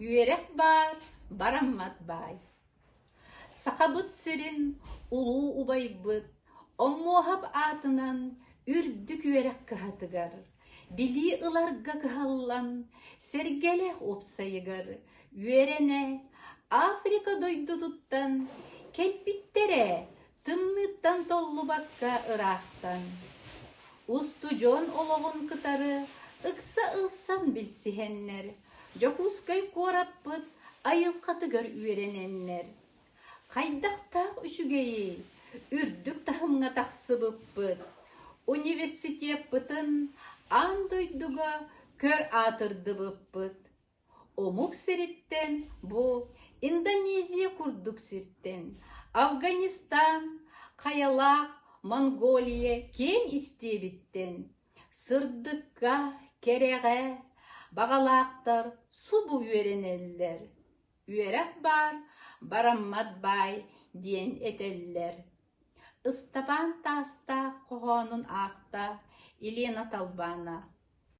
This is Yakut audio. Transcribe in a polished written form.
Үөрэх баар, бараммат баай. Сахабыт сирин улуу убайбыт Оммуоһап аатынан үрдүк үөрэх кыһатыгар билии ыларга кыһаллан, Сэргэлээх уопсайыгар үөрэнэ Африка дойдутуттан кэлбиттэрэ тымныыттан толлубакка ыраахтан. Устудьуон олоҕун кытары ыкса ылсан билсиһэннэр, Дьокуускай куораппыт айылҕатыгар үөрэнэннэр, хайдахтаах үчүгэйий, үрдүк таһымҥа тахсыбыппыт, университеппытын аан дойдуга көр аатырдыбыппыт. Омук сириттэн бу Индонезия курдук сиртэн, Афганистан, хайалаах Монголия киэҥ истиэбиттэн сырдыкка, кэрэҕэ баҕалаахтар субу үөрэнэллэр. Үөрэх баар, бараммат баай диэн этэллэр. Ыстапаан Таастаах хоһоонун аахта Елена Талбана.